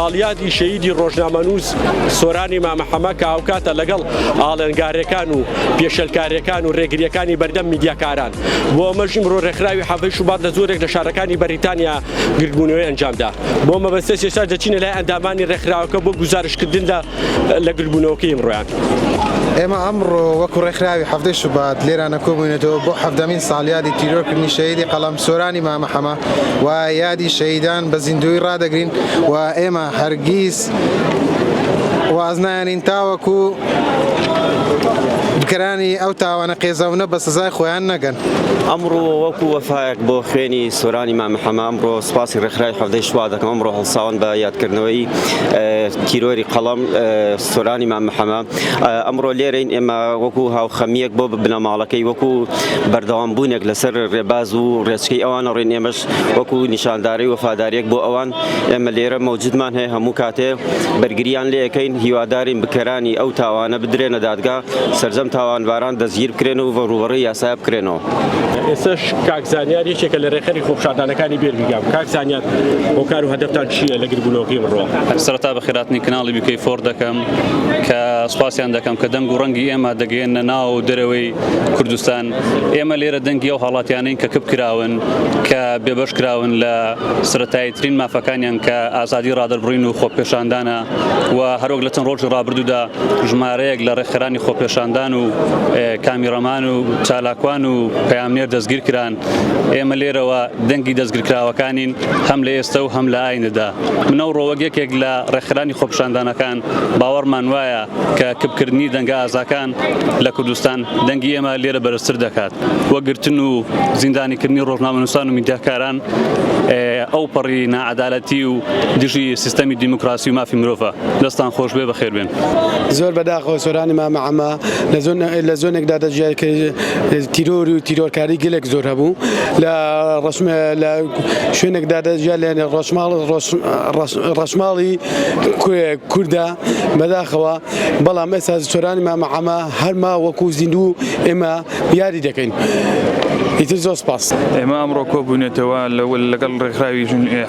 ساڵیادی شەهیدی ڕۆژنامەنووس سۆرانی مامە حەمە کە هاوکاتە لەگەڵ ئاڵێنگارێکان و پێشێلکارییەکان و رێگرییەکانی بەردەم میدیاکاران. بۆ ئەمەش ئیمڕۆ رێکخراوی حەڤەی شوبات لە زۆرێک لە شارەکانی بەریتانیا گردبوونەوەی ئەنجامدا. بۆ مەبەستەش ئێستا دەچینە لای ئەندامانی رێکخراوەکە بۆ گوزارشتکردن لە لە گردبوونەوەکەی ئیمڕۆیان. ئێمە ئەمڕۆ وەکو رێکخراوی حەڤدەی شوبات لێرانە کۆبووینەتەوە بۆ حەڤدەمین ساڵیادی تیرۆرکردنی شەهیدی قەڵەم سۆرانی مامە حەمە و یادی شەهیدان بە زیندوویی رادەگرین و ئێمە هەرگیز وازنایەنین تاوەکو بکەرانی ئەو تاوانە قێزەونە بە سزای خۆیان نەگەن. ئەمڕۆ وەکو وەفایەک بۆ خوێنی سۆرانی مامە حەمە ئەمڕۆ سوپاسی ڕێکخراوی حەڤدەی شوبات دەکەم ئەمڕۆ هەڵساون بە یادکردنەوەی تیرۆری قەڵەم سۆرانی مامە حەمە ئەمڕۆ لێرەین ئێمە وەکو هاوخەمیەک بۆ بنەماڵەکەی وەکو بەردەوام بوونێک لەسەر ڕێباز و ڕێچکەی ئەوان ڕێن ئێمەش وەکو نیشانداری وەفاداریەک بۆ ئەوان ئێمە لێرە مەوجودمان هەیە هەموو کاتێ بەرگریان لێ ئەکەین هیوادارین بکەرانی ئەو تاوانە بدرێنە دادگا سەرجەم تاوانباران دەستگیر بکرێن و ڕووبەڕووی یاسا بکرێنەوە. ئێستاش کاک زانیار یەکێکە لە رێکخەری خۆپیشاندانەکانی بێرمیگام. کاک زانیار هۆکار و هەدەفتان چییە لە گردبوونەوەکەی ئەمڕۆ؟ سەرەتا بەخێرهاتنی کەناڵی بیکەی فۆر دەکەم کە سوپاسیان دەکەم کە دەنگ و ڕەنگی ئێمە دەگەیەننە ناو و دەرەوەی کوردستان. ئێمە لێرە دەنگی ئەو هاوڵاتیانەین کە کپ کراون، کە بێبەش کراون لە سەرەتاییترین مافەکانیان کە ئازادی ڕادەربڕین و خۆپێشاندانە و هەروەک لە چەند ڕۆژی ڕابردوودا ژمارەیەک لە ڕێکخەرانی خۆپێشاندان و کامیڕەمان و چالاکوان و پەیامنێر دەستگیر کران ئێمە لێرەوە دەنگی دەستگیرکراوەکانین هەم لە ئێستا و هەم لە ئایندەدا من ئەوڕۆ وەک یەکێک لە ڕێکخەرانی خۆپیشاندانەکان باوەڕمان وایە کە کپکردنی دەنگە ئازاکان لە کوردستان دەنگی ئێمە لێرە بەرزتر دەکات وە گرتن و زیندانیکردنی ڕۆژنامەنووسان و میدیاکاران ئەو پەڕی ناعەدالەتی و دژی سیستەمی دیموکراسی و مافی مرۆڤە. دەستان خۆش بێ بەخێر بێن. زۆر بەداخەوە سۆرانی مامە عەمە لە زۆنێکدا دەژیا کە تیرۆر و تیرۆرکاری گەلێک زۆر هەبوو لە لە شوێنێکدا دەژیا لە ڕەشماڵ ڕەشماڵی کووردا بەداخەوە بەڵام ئێستا سۆرانی مامە عەمە هەرما وەکو زیندوو ئێمە یاری دەکەین ئیتر زۆر سپاس. ئێمە ئەمڕۆ کۆبووینەتەوە لەگەڵ ڕێکخراوی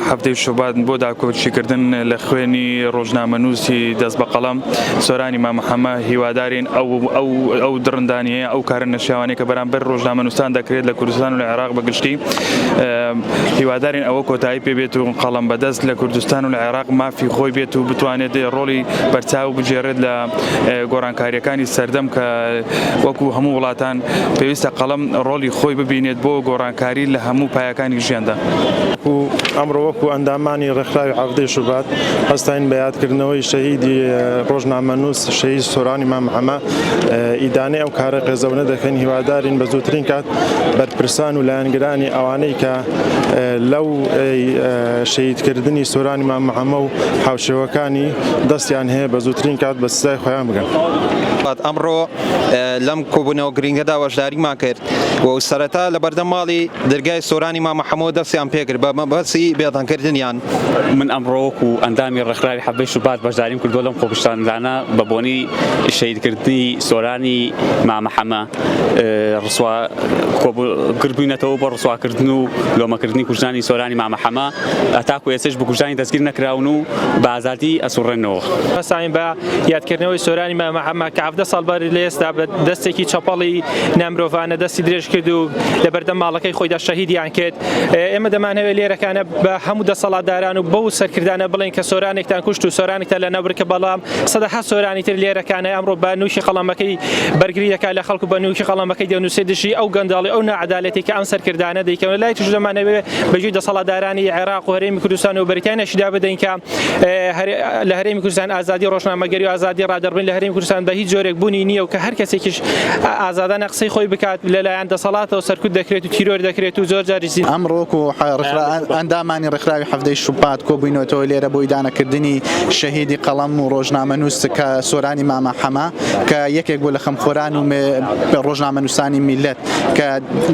حەفتەی شوبات بۆ داکۆکیکردن لە خوێنی ڕۆژنامەنووسی دەست بە قەڵەم سۆرانی مامە حەمە هیوادارین ئەو ئەو ئەو دڕندانیە ئەو کارە نەشیاوانەی کە بەرامبەر ڕۆژنامەنووسان دەکرێت لە کوردستان و لە عێراق بە گشتی هیوادارین ئەوە کۆتایی پێ بێت و قەڵەم بەدەست لە کوردستان و لە عێراق مافی خۆی بێت و بتوانێت ڕۆڵی بەرچاو بگێڕێت لە گۆڕانکارییەکانی سەردەم کە وەکو هەموو وڵاتان پێویستە قەڵەم ڕۆڵی خۆی ببینێت بۆ گۆڕانکاری لە هەموو پایەکانی ژیاندا. ئەمڕۆ وەکو ئەندامانی ڕێکخراوی حەڤدەی شوبات هەستاین بە یادکردنەوەی شەهیدی ڕۆژنامەنووس شەهید سۆرانی مام حەمە ئیدانەی ئەو کارە قێزەونە دەکەین هیوادارین بە زووترین کات بەرپرسان و لایەنگرانی ئەوانەی کە لەو شەهیدکردنی سۆرانی مام حەمە و هاوشێوەکانی دەستیان هەیە بە زووترین کات بە سزای خۆیان بگەن. ئەمڕۆ لەم کۆبوونەوە گرنگەدا بەشداریمان کرد و سەرەتا لە بەردەم ماڵی دەرگای سۆرانی مامە حەمۆ دەستیان پێکرد بە مەبەستی بێدەنگکردنیان. من ئەمڕۆ وەکو ئەندامی ڕێکخراوی حەڤدەی شوبات بەشداریم کردووە لەم خۆپیشاندانە بە بۆنەی شەهیدکردنی سۆرانی مامە حەمە ڕسوا کردبووینەتەوە بۆ ڕسواکردن و لۆمەکردنی کوژرانی سۆرانی مامە حەمە هەتاکو ئێستەش بکوژانی دەستگیر نەکراون و بە ئازادی ئەسوڕێنەوە. هەستاین بە یادکردنەوەی سۆرانی مامە حەمە کە 17 ساڵ بەر لە ئێستا بە دەستێکی چەپەڵی نامرۆڤانە دەستی درێژ کرد و لە بەردەم ماڵەکەی خۆیدا شەهیدیان کرد. ئێمە دەمانەوێت لێرەکانە بە هەموو دەسەڵاتداران و بەو سەرکردانە بڵێن کە سۆرانێکتان کوشت و سۆرانێکتان لەناوبرد کە بەڵام سەدەها سۆرانی تر لێرەکانە ئەمڕۆ بە نووکی قەڵەمەکەی بەرگری دەکات لە خەڵک و بە نووکی قەڵەمەکەی دەنووسێت دژی ئەو گەندەڵی ئەو ناعەدالەتی کە ئەم سەرکردانە دەیکەن لای تریش دەمانەوێت بەگوێی دەسەڵاتدارانی عێراق و هەرێمی کوردستان و بەریتانیاشیدا بدەین کە لە هەرێمی کوردستان ئازادی ڕۆژنامەگەری و ئازادی ڕادەربڕین لە هەرێمی کوردستان بە هیچ جۆرێک بوونی نییە و کە هەر کەسێکیش ئازادانە قسەی خۆی بکات لەلایەن دەسەڵاتەوە سەرکوت دەکرێت و تیرۆر دەکرێت و زۆر جاریش زیندانی ئەمڕۆ وەکو ئەندامانی ڕێکخراوی حەڤدەی شوبات کۆبووینەتەوە لێرە بۆ ئیدانەکردنی شەهیدی قەڵەم و ڕۆژنامەنووس کە سۆرانی مامە حەمە کە یەکێک بوو لە خەمخۆران و ڕۆژنامەنووسانی میللەت کە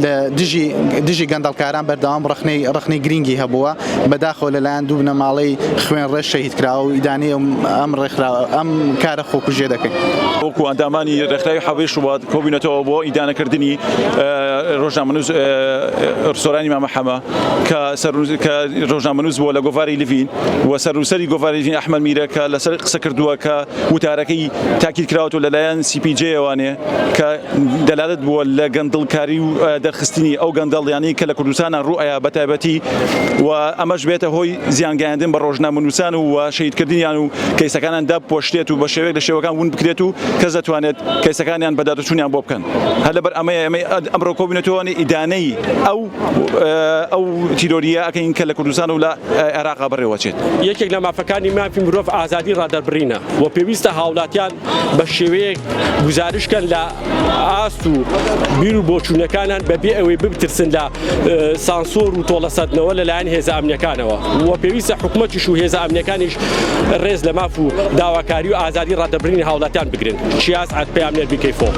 لە دژی دژی گەندەڵکاران بەردەوام ڕەخنەی ڕەخنەی گرینگی هەبووە، بەداخەوە لەلایەن دوو بنەماڵەی خوێنڕێژ شەهید کراوە و ئیدانەی ئەم ڕێکخراوە ئەم کارە خۆکوژیە دەکەین. وەکو ئەندامانی ڕێکخراوی حەڤەی شوبات کۆبووینەتەوە بۆ ئیدانەکردنی ڕۆژنامەنووس سۆرانی مامە حەمە کە کە ڕۆژنامەنووس بووە لە گۆڤاری لڤین و سەرنووسەری گۆڤاری لڤین ئەحمەد میرە کە لەسەر قسە کردووە کە وتارەکەی تاکید کراوەتەوە لەلایەن سی پی جەیەوانێ کە دەلالەت بووە لە گەندڵکاری و دەرخستنی ئەو گەندەڵیانەی کە لە کوردستانە ڕوو ئەیا بەتایبەتی و ئەمەش بێتە هۆی زیانگەیاندن بە ڕۆژنامەنووسان و شەهیدکردنیان و کەیسەکانیان دابپۆشرێت و بە شێوەیەک لە شێوەکان ون بکرێت و کەس نەتوانێت کەیسەکانیان بەدادچوونیان بۆ بکەن هەر لەبەر ئەمەیە ئێمە ئەمڕۆ کۆبووینەتەوە ئیدانەی ئەو ئەو تیرۆریە ئەکەین کە لە کوردستان و لە عێراقا بەڕێوەچێت. یەکێک لە مافەکانی مافی مرۆڤ ئازادی ڕادەربڕینە و پێویستە هاوڵاتیان بە شێوەیەک گوزارش کەن لە ئاست و بیر و بۆچوونەکانیان بەبێ ئەوەی بترسن لە سانسۆر و تۆڵەسەندنەوە لەلایەن هێزە ئەمنیەکانەوە و پێویستە حکومەتیش و هێزە ئەمنیەکانیش ڕێز لە ماف و داواکاری و ئازادی ڕادەربڕینی هاوڵاتیان بگرن. چیاس عەد پەیامنێر بیکەی فۆ.